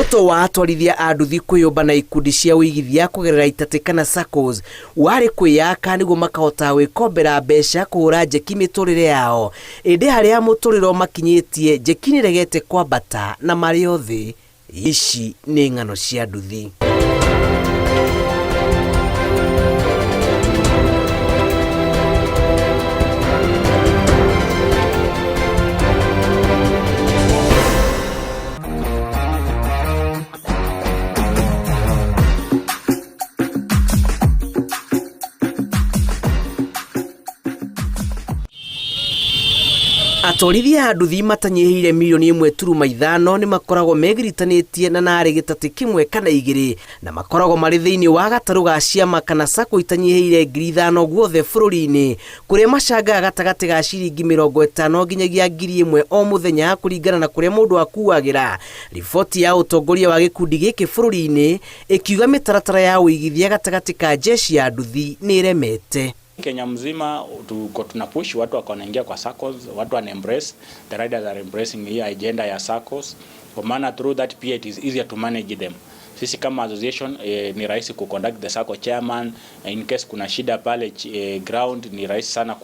Muoroto wa atwarithia a nduthi kwĩyũmba na ikundi cia ũigithia kũgerera itatĩ kana SACCOs warĩ kwĩyaka nĩguo makahota gwĩkombera mbeca kũhũra njeki mĩtũrĩre yao, ĩndĩ harĩa mũtũrĩre ũmakinyĩtie njeki nĩregete kwambata na marĩ o thĩ. Ici nĩ ng'ano cia nduthi. Atwarithia a nduthi matanyihĩire milioni 1.5 nĩ makoragwo megiritanĩtie na narĩ gĩtatĩ kĩmwe kana igĩrĩ, na makoragwo marĩ thĩinĩ wa gatarũ ga ciama kana SACCO itanyihĩire 5,000 guothe bũrũri-inĩ, kũrĩa macangaga gatagatĩ ga ciringi 50 nginyagia 1,000 o mũthenya kũringana na kũrĩa mũndũ akuagĩra. Riboti ya ũtongoria wa gĩkundi gĩkĩ bũrũri-inĩ ĩkiuga mĩtaratara ya ũigithia gatagatĩ ka jeshi ya nduthi nĩ ĩremete. Kenya mzima tuko tuna push watu wako wanaingia kwa SACCOs, watu wana embrace, the riders are embracing hii agenda ya SACCOs, kwa maana through that pia it is easier to manage them. Sisi kama association ni rahisi ku conduct the SACCO chairman in case kuna shida pale ground, ni rahisi sana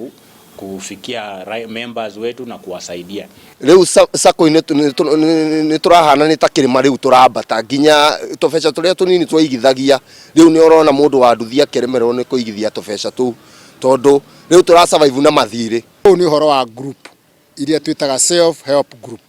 kufikia members wetu na kuwasaidia. Riu sako-inĩ nĩ tũrahana nĩ ta kĩrĩma rĩu tũrambata nginya tũbeca tũrĩa tũnini twaigithagia. Rĩu nĩ ũrona mũndũ wa nduthi akĩremererwo nĩ kũigithia tũbeca tũu tondũ rĩu tũra survive na mathirĩ. Ũyũ nĩ ũhoro wa group iria twĩtaga self help group,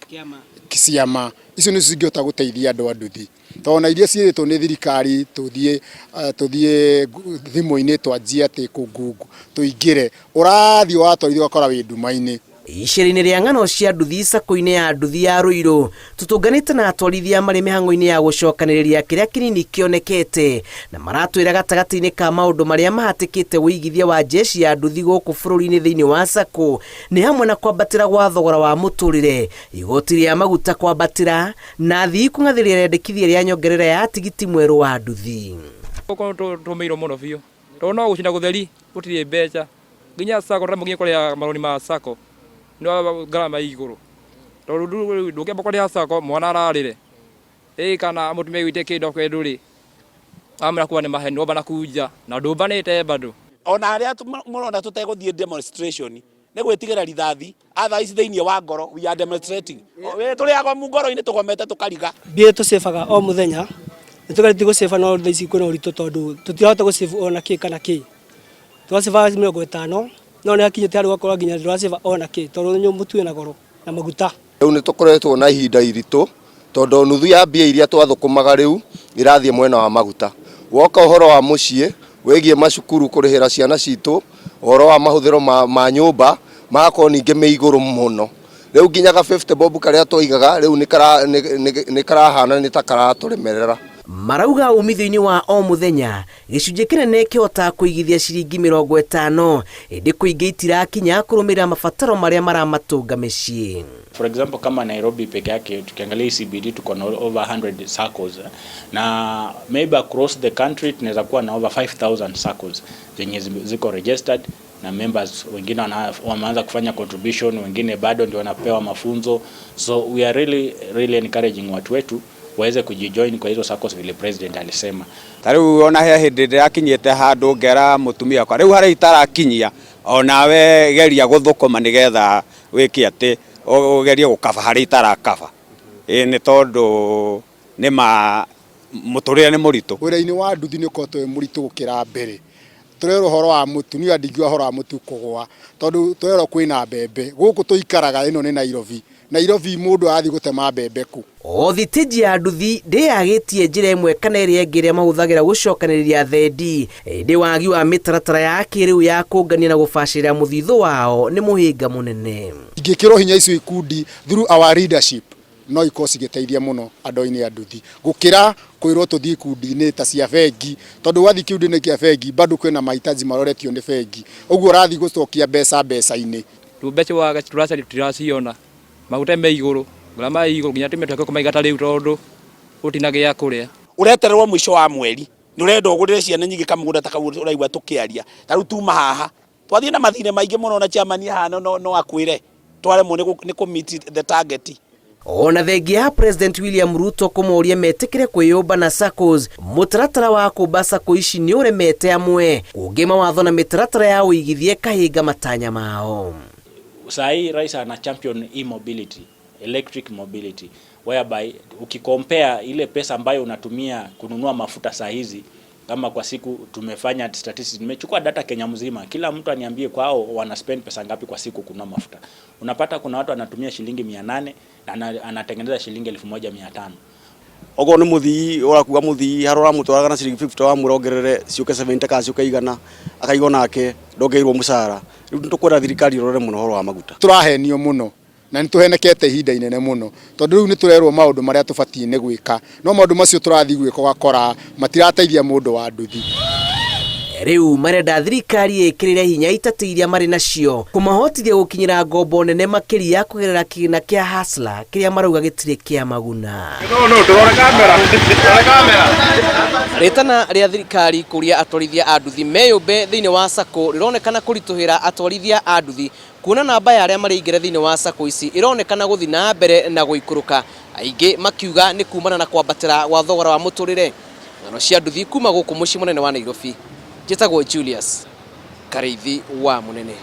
ciama icio nĩcio cingĩhota gũteithia andũ a nduthi, tondũ na iria ciĩrĩtwo nĩ thirikari tũthiĩ thimũ-inĩ twanjie atĩ kũngungu tũingĩre, ũrathiĩ watwarithia ũgakora wĩ nduma-inĩ. Icera-inĩ rĩa ng'ano cia nduthi sako-inĩ ya nduthi ya Ruiru, tũtũnganĩte na atwarithia marĩ mĩhang'o-inĩ ya gũcokanĩrĩria kĩrĩa kĩnini kĩonekete, na maratwĩra gatagatĩ-inĩ ka maũndũ marĩa mahatĩkĩte ũigithia wa jeshi ya nduthi gũkũ bũrũri-inĩ thĩinĩ wa sako nĩ hamwe na kwambatĩra gwa thogora wa mũtũrĩre, igoti rĩa maguta kwambatĩra, na athii kũng'athĩria rĩandĩkithia rĩa nyongerera ya tigiti mwerũ wa nduthi. Gũkorwo tũmĩirwo mũno biũ tondũ no gũcinda gũtheri gũtirĩ mbeca nginya sako tũramũkinya kũrĩha marũni ma sako nĩ ngarama ĩ igũrũ, tondũ ndũngĩamba kũrĩha sako mwana ararĩre ĩ kana mũtumia aiguĩte kĩndũ akwĩre ndũrĩ amera kuga nĩ maheni wamba na kunja na ndũmbanĩte bado. Ona arĩa mũrona tũtegũthiĩ demonstration nĩ gwĩtigĩra rithathi, otherwise thĩinĩ wa ngoro we are demonstrating. Tũrĩ agomu ngoro-inĩ tũgomete tũkariga. Mbia tũcĩbaga o mũthenya nĩ tũgeretie gũcĩba, no thaa ici kwĩna ũritũ tondũ tũtirahota gũcĩbu ona kĩ kana kĩ. Tũracĩbaga 50, no nĩ hakinyĩte handũ ũgakora nginya ndũracĩba ona kĩ tondũ mũtu wĩna goro na maguta. Rĩu nĩ tũkoretwo na ihinda iritũ tondũ nuthu ya mbia iria twathũkũmaga rĩu irathiĩ mwena wa maguta. Woka ũhoro wa mũciĩ wĩgiĩ macukuru kũrĩhĩra ciana citũ, ũhoro wa mahũthĩro ma nyũmba magakorwo ningĩ me igũrũ mũno. Rĩu nginya ga 50 bob karĩa twaigaga rĩu nĩ karahana nĩ ta karatũremerera. Marauga umithio-inĩ wa o mũthenya gĩcunjĩ kĩnene kĩhotaga kũigithia ciringi 50, ĩndĩ kũingĩ itirakinya kũrũmĩrĩra mabataro marĩa maramatũnga mĩciĩ. For example, kama Nairobi peke yake tukiangalia CBD tuko na over 100 SACCOs, na maybe across the country tunaweza kuwa na over 5000 SACCOs zenye ziko registered na members wengine wameanza kufanya contribution, wengine bado ndio wanapewa mafunzo. So we are really, really encouraging watu wetu waweze kujijoin kwa hizo SACCOs vile president alisema. Ta rĩu ona he hĩndĩ ndĩrakinyĩte handũ ngera mũtumia wakwa rĩu harĩa itarakinyia onawe geria gũthũkũma nĩgetha wĩke atĩ ũgerie gũkaba harĩa itarakaba. Ĩĩ nĩ tondũ nĩ ma mũtũrĩre nĩ mũritũ. Wĩra-inĩ wa nduthi nĩ ũkoretwo wĩ mũritũ gũkĩra mbere. Tũrerwo ũhoro wa mũtu, niĩ ndingiuga ũhoro wa mũtu kũgũa tondũ tũrerwo kwĩna mbembe. Gũkũ tũikaraga ĩno nĩ Nairobi. Nairobi mũndũ arathiĩ gũtema mbembe kũ? O thitĩnji ya nduthi ndĩyagĩtie njĩra ĩmwe kana ĩrĩa ĩngĩ ĩrĩa mahũthagĩra gũcokanĩrĩria thendi, ĩndĩ wagi wa mĩtaratara ya kĩrĩu ya kũngania na gũbacĩrĩra mũthithũ wao nĩ mũhĩnga mũnene. Ingĩkĩrwo hinya icio ikundi through our leadership no ikorwo cigĩteithia mũno andũ-inĩ a nduthi gũkĩra kwĩrwo tũthiĩ ikundi-inĩ ta cia bengi, tondũ wathiĩ kĩkundi-inĩ kĩa bengi bado kwĩna mahitaji maroretio nĩ bengi, ũguo ũrathiĩ gũcokia mbeca mbeca-inĩ. Rĩu mbeca waga tũracaria tũtiraciona, maguta me igũrũ, ngarama ĩ igũrũ nginya atumia tũreke kũmaingata rĩu tondũ gũtirĩ gĩa kũrĩa. Ũretererwo mũico wa mweri nĩ ũrenda ũgũrĩre ciana nyingĩ kamũgũnda ta kau ũraigua tũkĩaria. Ta rĩu tuma haha twathiĩ na mathirĩ maingĩ mũno na chairman haha no akwĩre twaremwo nĩ kũ meet the target. Ona thengia ya President William Ruto kũmoria metĩkĩre kwĩyũmba na SACCOs, mũtaratara wa kũmba SACCO ici nĩ ũremete amwe, kũngĩ mawatho na mĩtaratara ya ũigithia ĩkahĩnga matanya mao. Saa hii rais ana champion e-mobility, electric mobility, whereby ukicompare ile pesa ambayo unatumia kununua mafuta saa hizi, kama kwa siku tumefanya statistics, nimechukua data Kenya mzima, kila mtu aniambie kwao wana spend pesa ngapi kwa siku kununua mafuta. Unapata kuna watu wanatumia shilingi 800 na anatengeneza shilingi 1500. Okorwo nĩ mũthii ũrakua mũthii harĩa ũramũtwaraga na ciringi 50 wamwĩra ongerere ciũke 70 kana ciũke igana akaigua nake ndongereirwo mũcara. Rĩu nĩ tũkwenda thirikari ĩrore mũno ũhoro wa maguta. Tũrahenio mũno na nĩ tũhenekete ihinda inene mũno tondũ rĩu nĩ tũrerwo maũndũ marĩa tũbatiĩ nĩ gwĩka no maũndũ macio tũrathiĩ gwĩka ũgakora matirateithia mũndũ wa nduthi. Rĩu marenda thirikari ĩkĩrĩre hinya itati iria marĩ nacio kũmahotithia gũkinyĩra ngombo nene makĩria kũgerera kĩgĩna kĩa Hustler kĩrĩa marauga gĩtirĩ kĩa maguna. Rĩtana rĩa thirikari kũria atwarithia a nduthi meyũmbe thĩinĩ wa SACCO rĩronekana kũritũhĩra atwarithia a nduthi kuona namba ya arĩa marĩingĩra thĩinĩ wa SACCO ici ĩronekana gũthiĩ na mbere na gũikũrũka, aingĩ makiuga nĩ kumana na kwambatĩra gwa thogora wa mũtũrĩre. Ng'ano cia nduthi kuma gũkũ mũciĩ mũnene wa Nairobi, njĩtagwo Julius Karĩithi wa Mũnene.